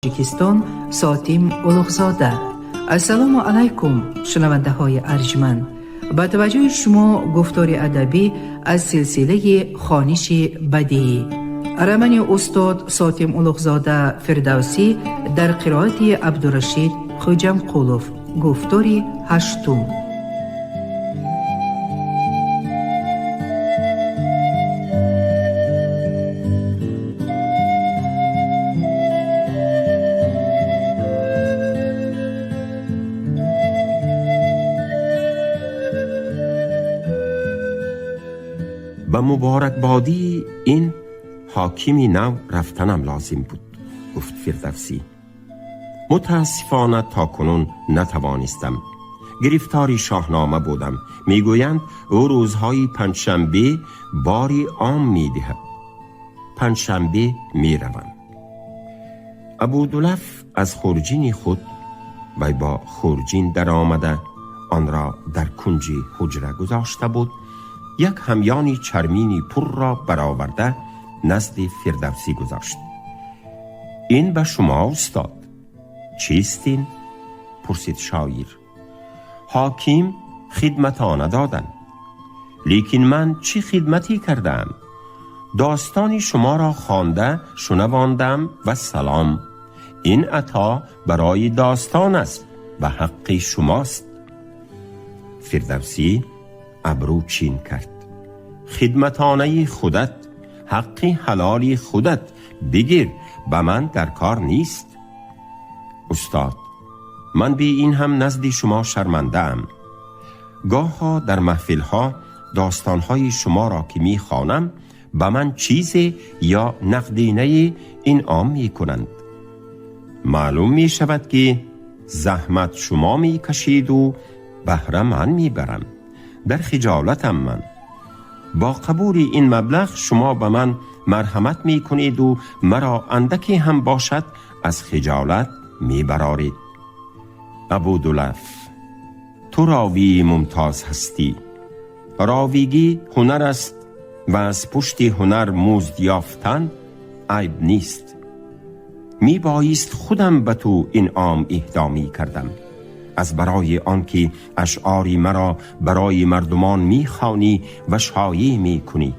Тоҷикистон Сотим Улуғзода. Ассалому алайкум, шунавандаҳои арҷманд. Ба таваҷҷӯҳи шумо гуфтори адабӣ аз силсилаи хониши бадиӣ. Романи устод Сотим Улуғзода «Фирдавсӣ» дар қироати Абдурашид Хӯҷамқулов. Гуфтори ҳаштум. Ба муборакбодии ин ҳокими нав рафтанам лозим буд, гуфт Фирдавсӣ. Мутаассифона, то кунун натавонистам. Гирифтори Шоҳнома будам. Мегӯянд, ӯ рӯзҳои панҷшанбе бори ом медиҳад. Панҷшанбе меравам. Абудулаф аз хурҷини худ, вай бо хурҷин даромада онро дар кунҷи ҳуҷра гузошта буд, як ҳамёни чармини пурро бароварда назди Фирдавсӣ гузошт. Ин ба шумо, устод. Чист ин? Пурсид шоир. Ҳоким хидматона доданд. Лекин ман чӣ хидматӣ кардаам? Достони шуморо хонда шунавондам ва салом. Ин ато барои достон аст ва ҳаққи шумост. Фирдавсӣ абрӯ чин кард. Хидматонаи худат, ҳаққи ҳалоли худат, бигир, ба ман дар кор нест. Устод, ман би ин ҳам назди шумо шармандаам. Гоҳҳо дар маҳфилҳо достонҳои шуморо ки мехонам, ба ман чизе ё нақдинае инъом мекунанд. Маълум мешавад, ки заҳмат шумо мекашиду баҳра ман мебарам. Дар хиҷолатам ман. Бо қабули ин маблағ шумо ба ман марҳамат мекунеду маро андаке ҳам бошад аз хиҷолат мебароред. Абудулаф, ту ровии мумтоз ҳастӣ. Ровигӣ ҳунар аст ва аз пушти ҳунар музд ёфтан айб нест. Мебоист худам ба ту инъом иҳдо мекардам. Аз барои он ки ашъори маро барои мардумон мехонӣ ва шоеъ мекунӣ.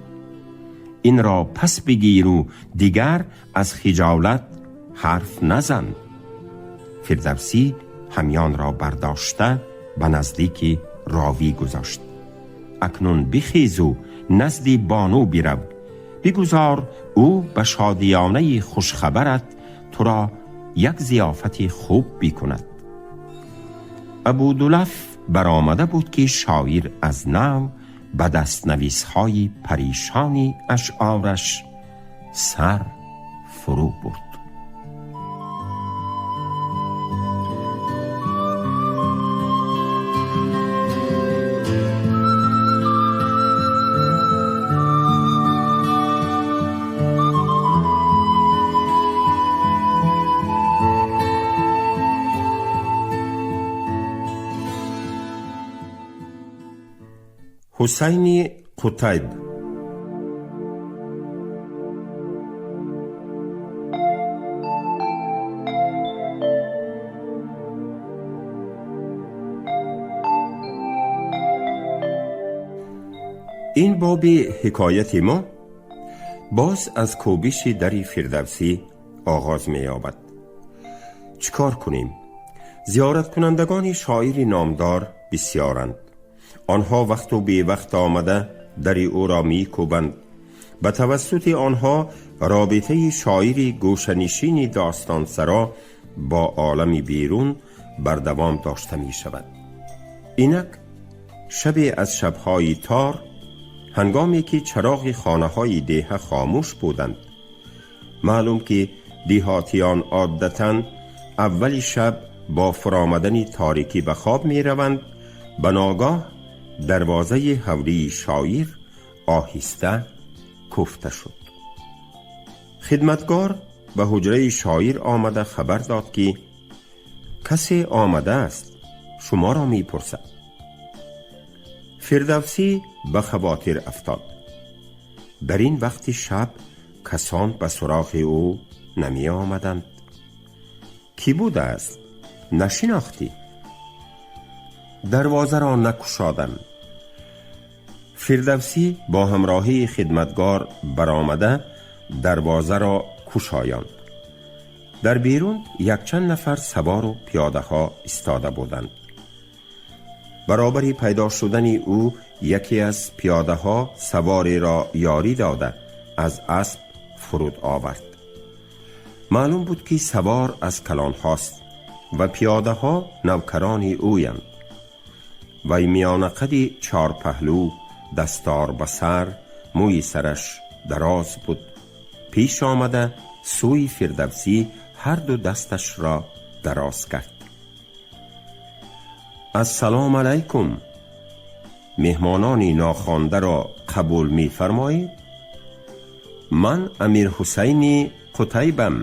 Инро пас бигиру дигар аз хиҷолат ҳарф назан. Фирдавсӣ ҳамёнро бардошта ба наздики ровӣ гузошт. Акнун бихезу назди бону бирав. Бигузор ӯ ба шодиёнаи хушхабарат туро як зиёфати хуб бикунад. Абудулаф баромада буд, ки шоир аз нав ба дастнависҳои паришони ашъораш сар фурӯ бурд. Ҳусайни Қутайб. Ин боби ҳикояти мо боз аз кӯбиши дари Фирдавсӣ оғоз меёбад. Чӣ кор кунем? Зиёраткунандагони шоири номдор бисьёранд. Онҳо вақту бевақт омада дари ӯро мекӯбанд. Ба тавассути онҳо робитаи шоири гӯшанишини достонсаро бо олами берун бардавом дошта мешавад. Инак, шабе аз шабҳои тор, ҳангоме ки чароғи хонаҳои деҳа хомӯш буданд, маълум ки деҳотиён одатан аввали шаб бо фуромадани торикӣ ба хоб мераванд, ба ногоҳ дарвозаи ҳавлии шоир оҳиста кӯфта шуд. Хидматгор ба ҳуҷраи шоир омада хабар дод, ки касе омадааст, шуморо мепурсад. Фирдавсӣ ба хавотир афтод. Дар ин вақти шаб касон ба суроғи ӯ намеомаданд. Кӣ будааст? Нашинохтӣ? Дарвозаро накушодам. Фирдавсӣ бо ҳамроҳии хидматгор баромада дарвозаро кушоянд. Дар берун якчанд нафар савору пиёдаҳо истода буданд. Баробари пайдо шудани ӯ яке аз пиёдаҳо савореро ёрӣ дода аз асп фуруд овард. Маълум буд, ки савор аз калонҳост ва пиёдаҳо навкарони ӯянд. Вай миёнақади чорпаҳлӯ, дастор ба сар, мӯи сараш дароз буд. Пеш омада сӯи Фирдавсӣ ҳарду дасташро дароз кард. Ассалому алайкум, меҳмонони нохондаро қабул мефармоед? Ман Амир Ҳусайни Қутайбам.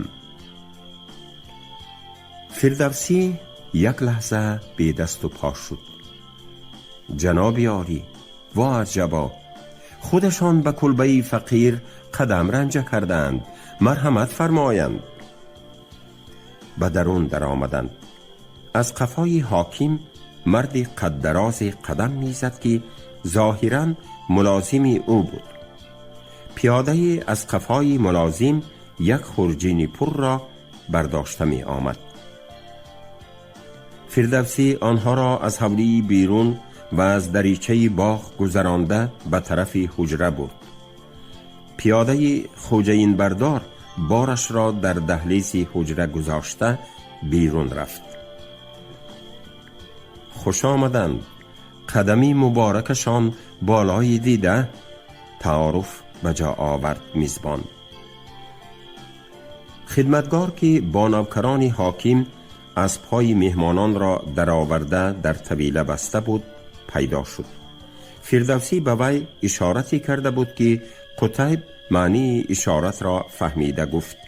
Фирдавсӣ як лаҳза бедасту по шуд. Ҷаноби олӣ, во аҷабо, худашон ба кулбаи фақир қадам ранҷа кардаанд. Марҳамат фармоянд. Ба дарун даромаданд. Аз қафои ҳоким марди қаддарозе қадам мезад, ки зоҳиран мулозими ӯ буд. Пиёдае аз қафои мулозим як хурҷини пурро бардошта меомад. Фирдавсӣ онҳоро аз ҳавлии берун ва аз даричаи боғ гузаронда ба тарафи ҳуҷра бурд. Пиёдаи хоҷаинбардор борашро дар даҳлизи ҳуҷра гузошта берун рафт. Хуш омаданд, қадами муборакашон болои дида, таоруф ба ҷо овард мизбон. Хидматгор, ки бо навкарони ҳоким аспҳои меҳмононро дароварда дар тавила баста буд, пайдо шуд. Фирдавсӣ ба вай ишорате карда буд, ки Қутайб маънии ишоратро фаҳмида гуфт: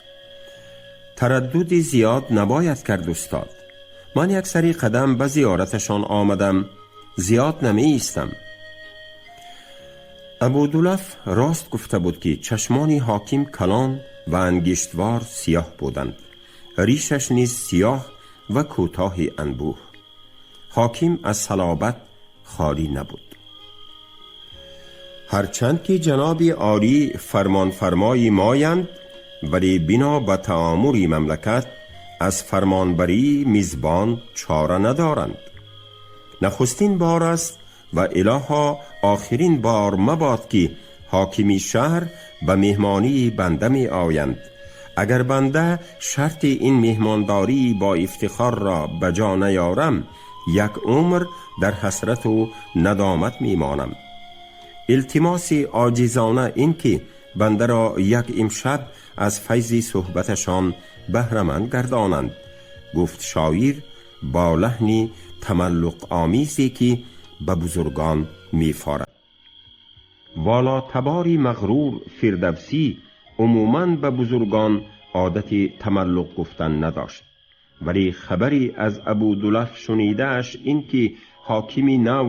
тараддуди зиёд набояд кард, устод. Ман як сари қадам ба зиёраташон омадам, зиёд намеистам. Абудулаф рост гуфта буд, ки чашмони ҳоким калон ва ангиштвор сиёҳ буданд, ришаш низ сиёҳ ва кӯтоҳи анбӯҳ. Ҳоким аз салобат холӣ набуд. Ҳарчанд ки ҷаноби олӣ фармонфармои моянд, вале бино ба таомури мамлакат аз фармонбарии мизбон чора надоранд. Нахустин бор аст ва илоҳо охирин бор мабод, ки ҳокими шаҳр ба меҳмонии банда меоянд. Агар банда шарти ин меҳмондории бо ифтихорро ба ҷо наёрам, як умр дар ҳасрату надомат мемонам. Илтимоси оҷизона ин ки бандаро як имшаб аз файзи суҳбаташон баҳраманд гардонанд, гуфт шоир бо лаҳни тамаллуқомезе, ки ба бузургон мефорад. Волотабори мағрур Фирдавсӣ умуман ба бузургон одати тамаллуқ гуфтан надошт, вале хабаре аз Абудулаф шунидааш ин ки ҳокими нав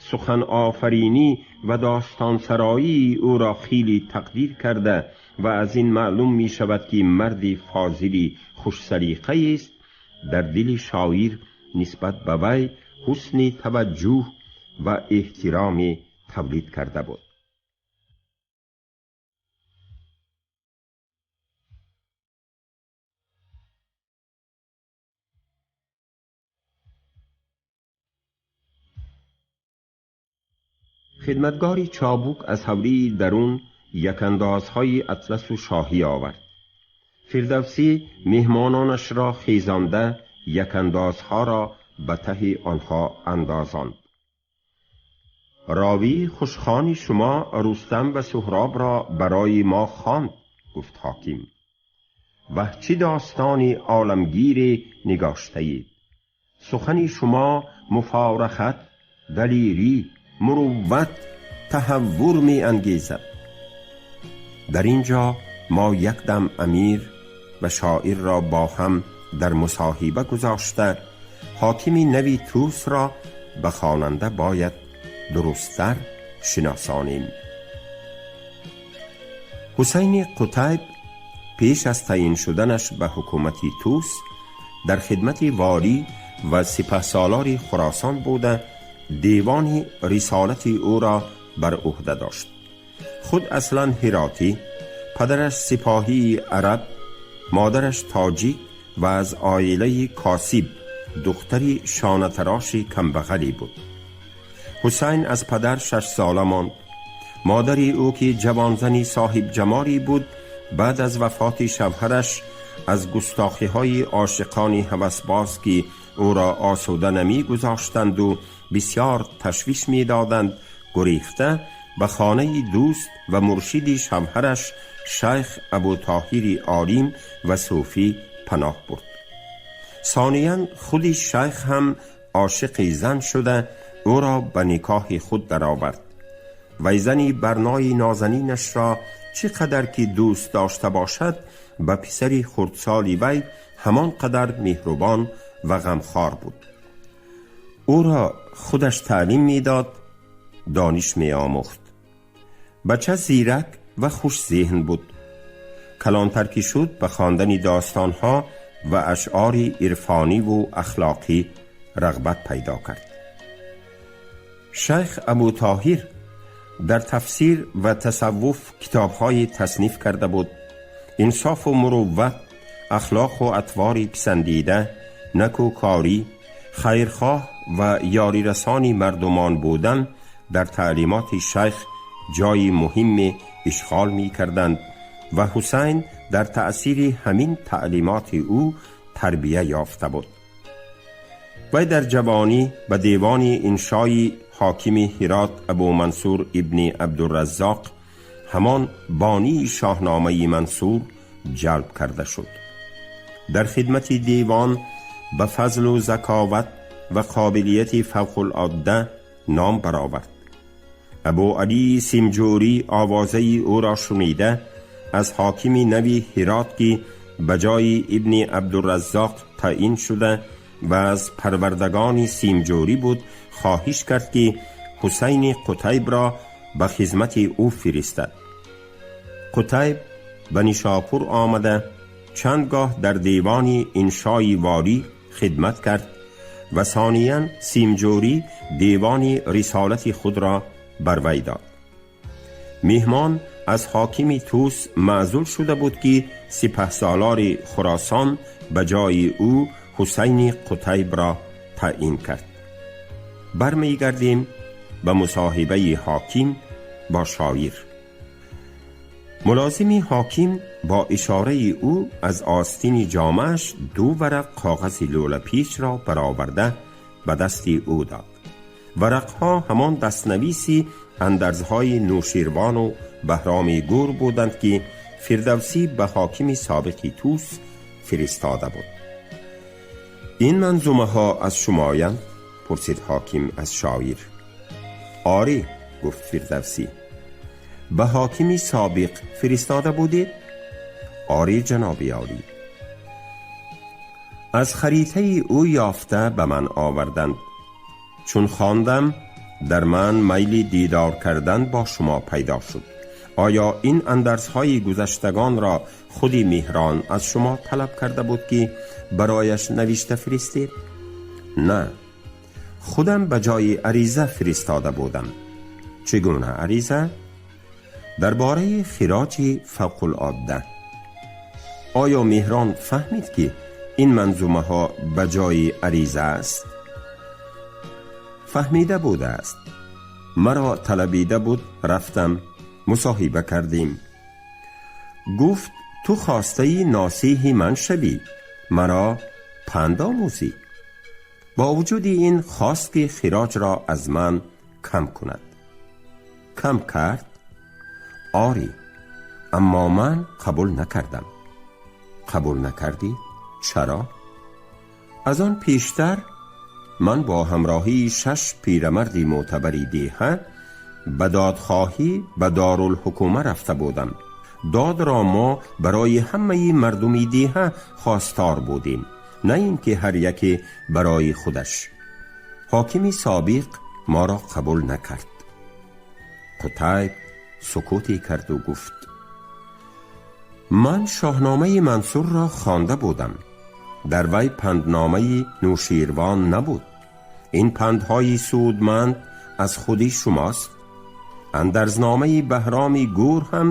суханофаринӣ ва достонсароии ӯро хеле тақдир карда ва аз ин маълум мешавад, ки марди фозили хушсалиқаест, дар дили шоир нисбат ба вай ҳусни таваҷҷӯҳ ва эҳтироме тавлид карда буд. Хидматгори чобук аз ҳавлии дарун якандозҳои атласу шоҳӣ овард. Фирдавсӣ меҳмононашро хезонда якандозҳоро ба таҳи онҳо андозонд. Ровии хушхони шумо Рустам ва Суҳробро барои мо хонд, гуфт ҳоким. Ваҳ, чӣ достони оламгире нигоштаед! Сухани шумо муфорахат, далерӣ, мурувват, таҳаввур меангезад. Дар ин ҷо мо якдам амир ва шоирро бо ҳам дар мусоҳиба гузошта ҳокими нави Тӯсро ба хонанда бояд дурусттар шиносонем. Ҳусайни Қутайб пеш аз таъин шуданаш ба ҳукумати Тӯс در خدمت والی و سپهسالار خراسان بوده، دیوان رسالت او را بر عهده داشت. خود اصلا هراتی، پدرش سپاهی عرب، مادرش تاجیک و از عائله کاسیب، دختری شانه‌تراش کمبغلی بود. حسین از پدر 6 ساله ماند. مادری او که جوانزنی صاحب جمالی بود، بعد از وفات شوهرش از گستاخی های عاشقان هوسباز که او را آسوده نمی گذاشتند و بسیار تشویش می دادند، گریخته به خانه دوست و مرشد شوهرش شیخ ابو طاهر عالم و صوفی پناه برد. ثانیا خود شیخ هم عاشق زن شده او را به نکاح خود درآورد و زنی برنای نازنینش را چقدر که دوست داشته باشد، به پسری خردسالی وی همان قدر مهربان و غمخوار بود. او را خودش تعلیم میداد، دانش می آموخت. بچه زیرک و خوش ذهن بود. کلانتر که شد، به خواندن داستانها و اشعار عرفانی و اخلاقی رغبت پیدا کرد. شیخ ابو طاهر در تفسیر و تصوف کتابهای تصنیف کرده بود. انصاف و مروت، اخلاق و اطوار پسندیده، نکوکاری، خیرخواه و یاری رسانی مردمان بودن در تعلیمات شیخ جای مهم اشغال می کردند و حسین در تأثیر همین تعلیمات او تربیه یافته بود. وی در جوانی به دیوان انشای حاکم هرات ابو منصور ابن عبدالرزاق، همان بانی شاهنامه منصور، جلب کرده شد. در خدمت دیوان به فضل و ذکاوت و قابلیت فوق العاده نام برآورد. ابو علی سیمجوری آوازه او را شنیده از حاکم نوی هرات که به جای ابن عبدالرزاق تعیین شده و از پروردگان سیمجوری بود، خواهش کرد که حسین قطیب را به خدمت او فرستد. قطیب به نیشاپور آمده، چندگاه در دیوان انشای والی خدمت کرد و ثانیا سیمجوری دیوان رسالت خود را بر وی داد. میهمان از حاکم توس معزول شده بود که سپهسالار خراسان به جای او حسین قطیب را تعیین کرد. برمیگردیم به مصاحبه حاکم با شاعر. ملازم حاکم با اشاره او از آستین جامه‌اش 2 ورق کاغذ لوله پیچ را برآورده به دست او داد. ورقها همان دستنویسی اندرزهای نوشیروان و بهرام گور بودند که فردوسی به حاکم سابق توس فرستاده بود. این منظومه ها از شمایند؟ پرسید حاکم از شاعر. آری، گفت فردوسی. به حاکم سابق فرستاده بودید؟ آری جناب عالی. از خریطه او یافته به من آوردند. چون خواندم در من میل دیدار کردن با شما پیدا شد. آیا این اندرزهای گذشتگان را خودی مهران از شما طلب کرده بود که برایش نوشته فرستید؟ نه، خودم به جای عریضه فرستاده بودم. چگونه عریضه؟ درباره خراج فوق العاده. آیا مهران فهمید که این منظومه ها به جای عریضه است؟ فهمیده بوده است. مرا طلبیده بود، رفتم، مصاحبه کردیم. گفت تو خواسته ناصح من شوی، مرا پند آموزی. با وجود این خواست که خراج را از من کم کند. کم کرد؟ آری، اما من قبول نکردم. قبول نکردی؟ چرا؟ از آن پیشتر من با همراهی 6 پیرمردی معتبری دیهه به دادخواهی به دارالحکومه رفته بودم. داد را ما برای همه مردمی دیهه خواستار بودیم، نه اینکه هر یکی برای خودش. حاکم سابق ما را قبول نکرد. قطیب سکوتی کرد و گفت من شاهنامه منصور را خوانده بودم. Дар вай пандномаи Нӯширвон набуд. Ин пандҳои судманд аз худи шумост. Андарзномаи Баҳроми Гӯр ҳам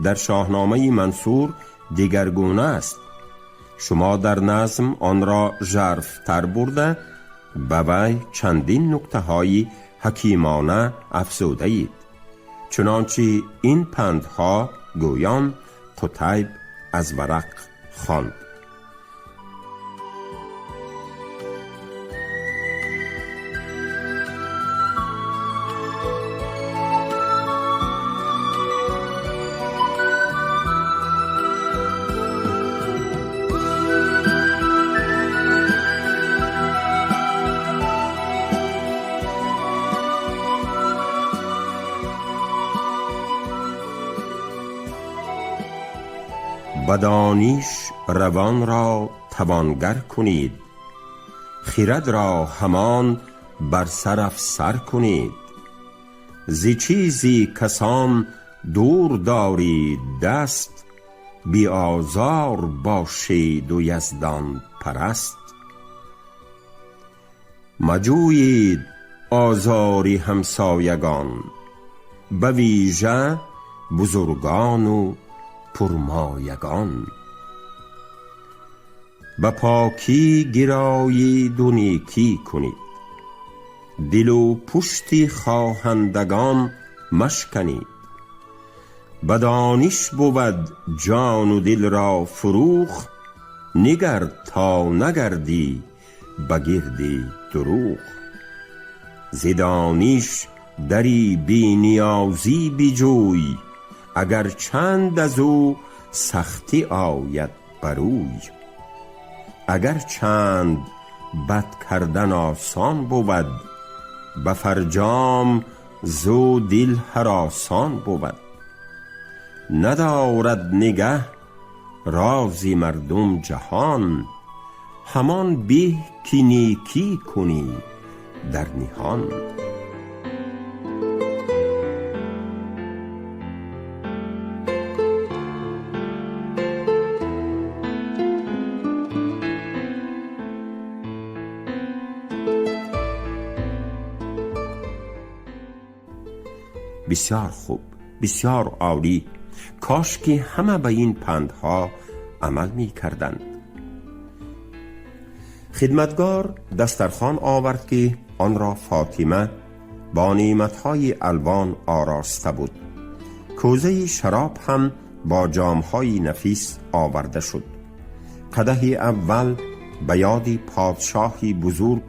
дар Шоҳномаи Мансур дигаргуна аст. Шумо дар назм онро жарфтар бурда, ба вай чандин нуктаҳои ҳакимона афзудаед. Чунончи ин пандҳо гӯён Қутайб аз варақ хонд. به دانش روان را توانگر کنید، خرد را همان بر سر افسر کنید. ز چیزی کسان دور دارید دست، بی آزار باشید و یزدان پرست. مجویید آزاری همسایگان، به ویژه بزرگان و پرمایگان. به پاکی گرایید و نیکی کنید، دل و پشت خواهندگان مشکنید. به دانش بود جان و دل را فروغ، نگر تا نگردی به گرد دروغ. ز دانش دری بی نیازی بجوی، اگر چند از او سختی آید بروی. اگر چند بد کردن آسان بود، به فرجام زو دل هراسان بود. ندارد نگه رازی مردم جهان، همان به که نیکی کنی در نهان. بسیار خوب، بسیار عالی. کاش که همه به این پندها عمل می کردند. خدمتگار دسترخوان آورد که آن را فاطمه با نعمتهای الوان آراسته بود. کوزه شراب هم با جامهای نفیس آورده شد. قدح اول به یاد پادشاهی بزرگ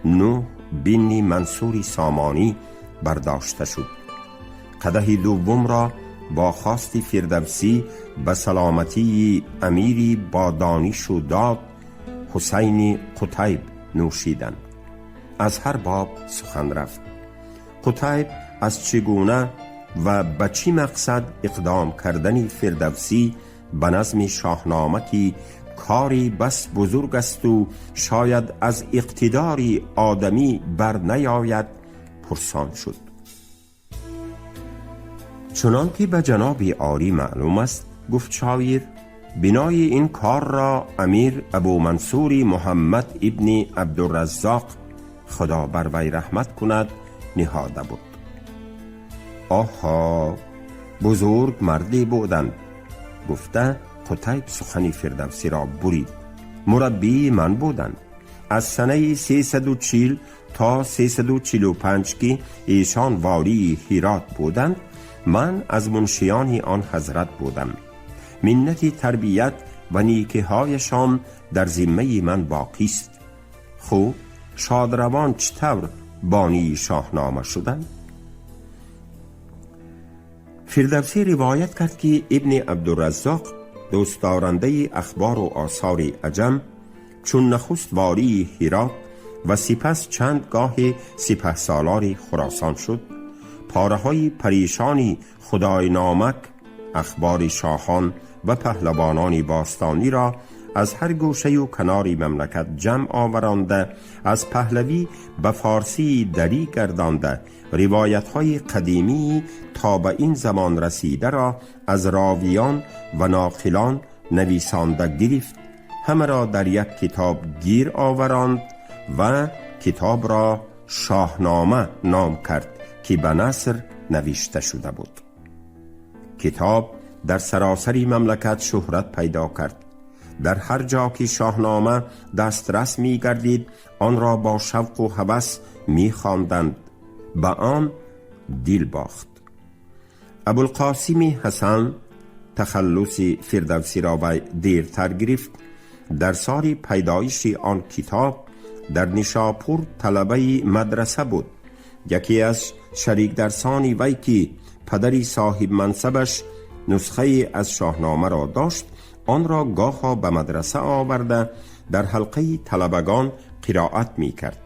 نوح بن منصور سامانی برداشته شد. قدح دوم را با خواست فردوسی به سلامتی امیری با دانش و داد حسین قتیب نوشیدند. از هر باب سخن رفت. قتیب از چگونه و به چی مقصد اقدام کردن فردوسی به نظم شاهنامه که کاری بس بزرگ است و شاید از اقتدار آدمی بر نیاید پرسان شد. چنان که به جناب عالی معلوم است، گفت شاعر، بنای این کار را امیر ابو منصور محمد ابن عبدالرزاق خدا بر وی رحمت کند نهاده بود. آها، بزرگ مردی بودند. گفته قتیب سخنی فردوسی را برید. مربی من بودند. از سنه 340 تا 345 که ایشان والی هرات بودند، من از منشیان آن حضرت بودم. منت تربیت و نیکی‌هایشان در ذمه من باقی است. خو شادروان چطور بانی شاهنامه شدند؟ فردوسی روایت کرد که ابن عبدالرزاق دوستدارنده اخبار و آثار عجم، چون نخست والی هرات و سپس چند گاه سپه سالار خراسان شد، پاره های پریشانی خدای نامک، اخبار شاهان و پهلوانان باستانی را از هر گوشه و کنار مملکت جمع آورانده، از پهلوی به فارسی دری گردانده، روایت های قدیمی تا به این زمان رسیده را از راویان و ناقلان نویسانده گرفت. همه را در یک کتاب گیر آوراند و کتاب را شاهنامه نام کرد که به نثر نوشته شده بود. کتاب در سراسر مملکت شهرت پیدا کرد. در هر جا که شاهنامه دسترس می گردید آن را با شوق و هوس می خواندند. به آن دل باخت. ابوالقاسم حسن تخلص فردوسی را وی دیرتر گرفت. در سال پیدایش آن کتاب در نیشاپور طلبه مدرسه بود. یکی از شریک درسان وی که پدری صاحب منصبش نسخه از شاهنامه را داشت، آن را گاها به مدرسه آورده در حلقه طلبگان قرائت می کرد.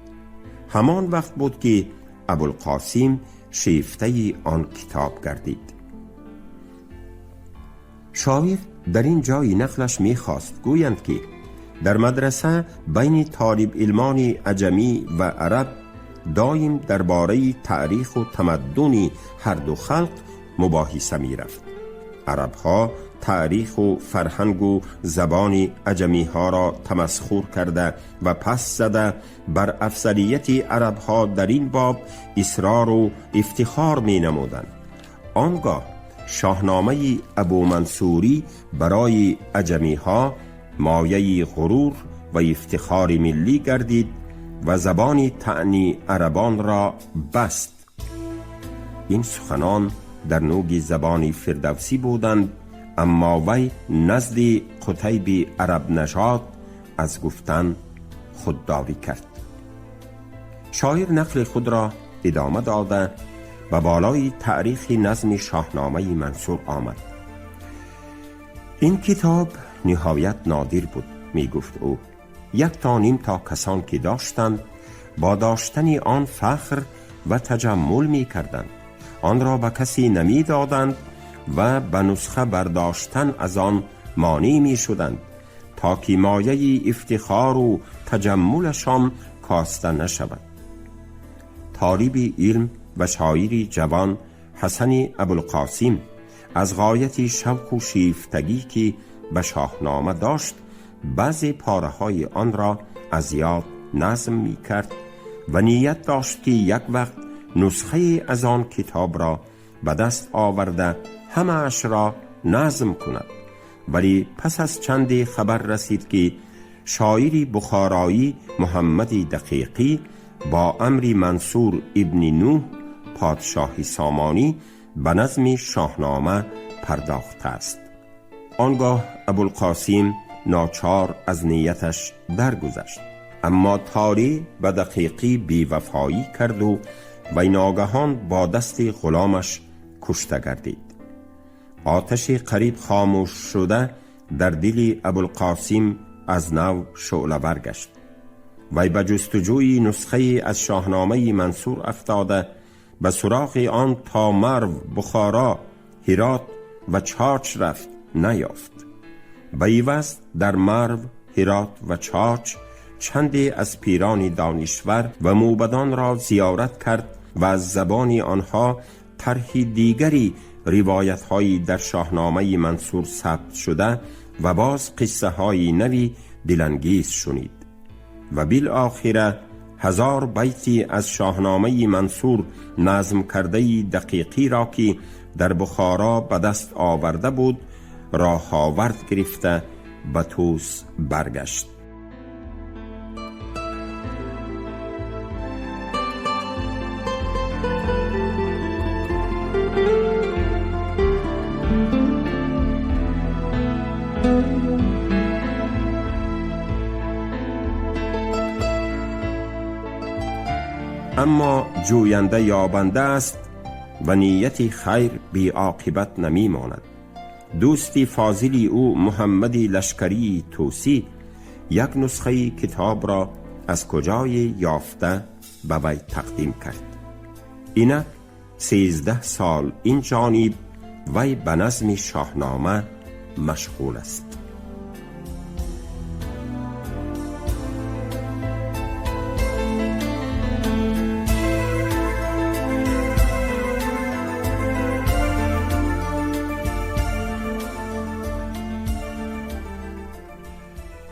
همان وقت بود که ابوالقاسم شیفته آن کتاب گردید. شاعر در این جای نقلش می خواست گویند که در مدرسه بین طالب علمان عجمی و عرب دایم درباره تاریخ و تمدن هر دو خلق مباحثه می رفت. عرب ها تاریخ و فرهنگ و زبان عجمی ها را تمسخر کرده و پس زده بر افضلیت عرب ها در این باب اصرار و افتخار می نمودند. آنگاه شاهنامه ابو منصوری برای عجمی ها مایه غرور و افتخار ملی گردید و زبان طعن عربان را بست. این سخنان در نوگ زبان فردوسی بودند، اما وی نزد قتیب عرب نژاد از گفتن خودداری کرد. شاعر نقل خود را ادامه داده و بالای تاریخ نظم شاهنامه منصور آمد. این کتاب نهایت نادر بود، می گفت او. 1.5 تا کسان که داشتند با داشتن آن فخر و تجمل می کردند. آن را به کسی نمی دادند و به نسخه برداشتن از آن مانع می شدند تا که مایه افتخار و تجملشان کاسته نشود. طالب علم و شاعر جوان حسن ابوالقاسم از غایت شوق و شیفتگی که به شاهنامه داشت بعضی پاره های آن را از یاد نظم می کرد و نیت داشت که یک وقت نسخه از آن کتاب را به دست آورده همه اش را نظم کند. ولی پس از چندی خبر رسید که شاعر بخارایی محمد دقیقی با امر منصور ابن نوح پادشاه سامانی به نظم شاهنامه پرداخته است. آنگاه ابوالقاسم ناچار از نیتش درگذشت، اما تاری به دقیقی بیوفایی کرد و ناگهان با دست غلامش کشته گردید. آتش قریب خاموش شده در دل ابوالقاسم از نو شعله برگشت. وی به جستجوی نسخه از شاهنامه منصور افتاده به سراغ آن تا مرو، بخارا، هرات و چاچ رفت، نیافت. به عوض در مرو، هرات و چاچ چندی از پیران دانشور و موبدان را زیارت کرد و از زبان آنها طرح دیگری روایت هایی در شاهنامه منصور ثبت شده و باز قصه های نوی دلانگیز شنید و بالآخره 1000 بیتی از شاهنامه منصور نظم کرده دقیقی را که در بخارا به دست آورده بود راه آورد گرفته به توس برگشت. اما جوینده یابنده است و نیت خیر بی عاقبت نمی ماند. دوستی فاضلی او محمد لشکری توسی یک نسخه کتاب را از کجای یافته به وی تقدیم کرد. اینک 13 سال این جانب وی به نظم شاهنامه مشغول است.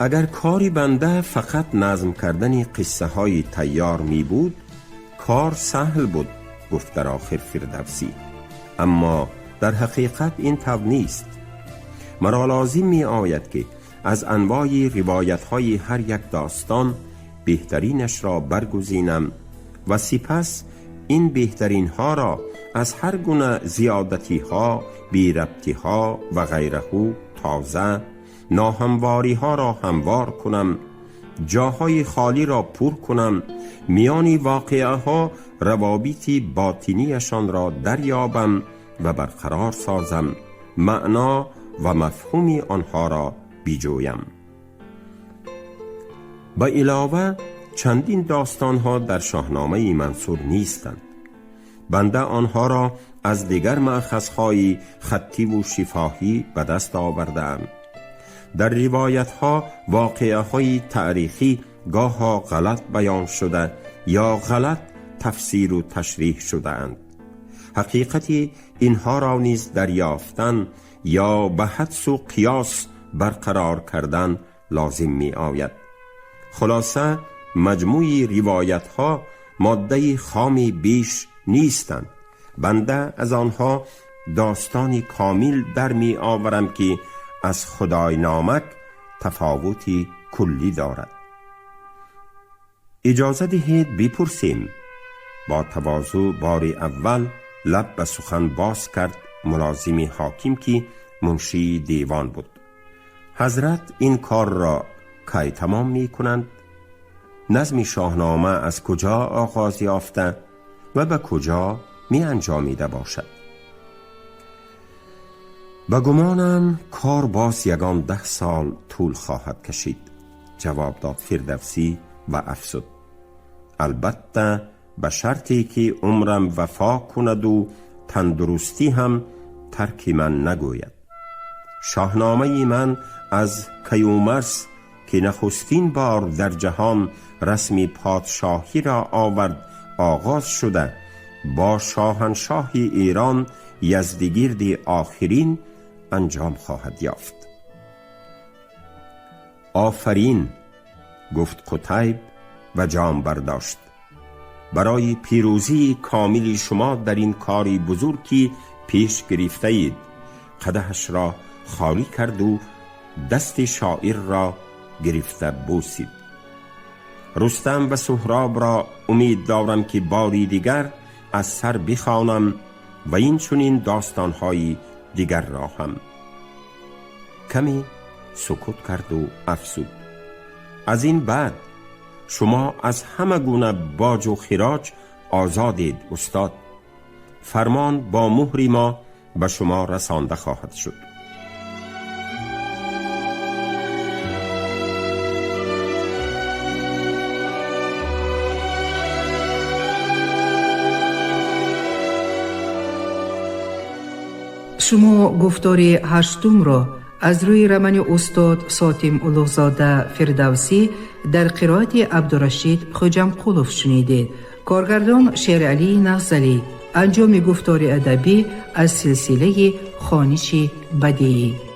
اگر کاری بنده فقط نظم کردن قصه های تیار می بود کار سهل بود، گفت در آخر فردوسی. اما در حقیقت این طور نیست. مرا لازم می آید که از انواع روایت های هر یک داستان بهترینش را برگزینم و سپس این بهترین ها را از هر گونه زیادتی ها، بی ربطی ها و غیره تازه، ناهمواری ها را هموار کنم، جاهای خالی را پر کنم، میان واقعه ها روابط باطنیشان را دریابم و برقرار سازم، معنا و مفهوم آنها را بیجویم. به علاوه چندین داستان ها در شاهنامه منصور نیستند. بنده آنها را از دیگر مأخذهای خطی و شفاهی به دست آورده‌ام. در روایت ها واقعه های تاریخی گاها غلط بیان شده یا غلط تفسیر و تشریح شده اند. حقیقت اینها را نیز دریافتن یا به حدس و قیاس برقرار کردن لازم می آید. خلاصه مجموع روایت ها ماده خامی بیش نیستند. بنده از آنها داستانی کامل در می آورم که از خدای نامک تفاوتی کلی دارد. اجازه دهید بپرسیم. با تواضع بار اول لب به سخن باز کرد ملازم حاکم که منشی دیوان بود. حضرت این کار را کی تمام می کنند؟ نظم شاهنامه از کجا آغاز یافته و به کجا می انجامیده باشد؟ به گمانم کار باز یگان 10 سال طول خواهد کشید، جواب داد فردوسی و افزود: البته به شرطی که عمرم وفا کند و تندرستی هم ترک من نگوید. شاهنامه من از کیومرث که نخستین بار در جهان رسم پادشاهی را آورد آغاز شده، با شاهنشاه ایران یزدگرد آخرین انجام خواهد یافت. آفرین، گفت قتیب و جام برداشت. برای پیروزی کامل شما در این کاری بزرگی پیش گرفته اید. قدحش را خالی کرد و دست شاعر را گرفته بوسید. رستم و سهراب را امید دارم که باری دیگر از سر بخوانم و این چنین داستانهای دیگر را هم. کمی سکوت کرد و افزود: از این بعد شما از همه گونه باج و خراج آزادید استاد. فرمان با مهر ما به شما رسانده خواهد شد. Шумо гуфтори ҳаштумро аз рӯи романи устод Сотим Улуғзода Фирдавсӣ дар қироати Абдурашид Хоҷамқулов шунидед. Коргардон Шералии Нағзалӣ. Анҷоми гуфтори адабӣ аз силсилаи хониши бадиӣ.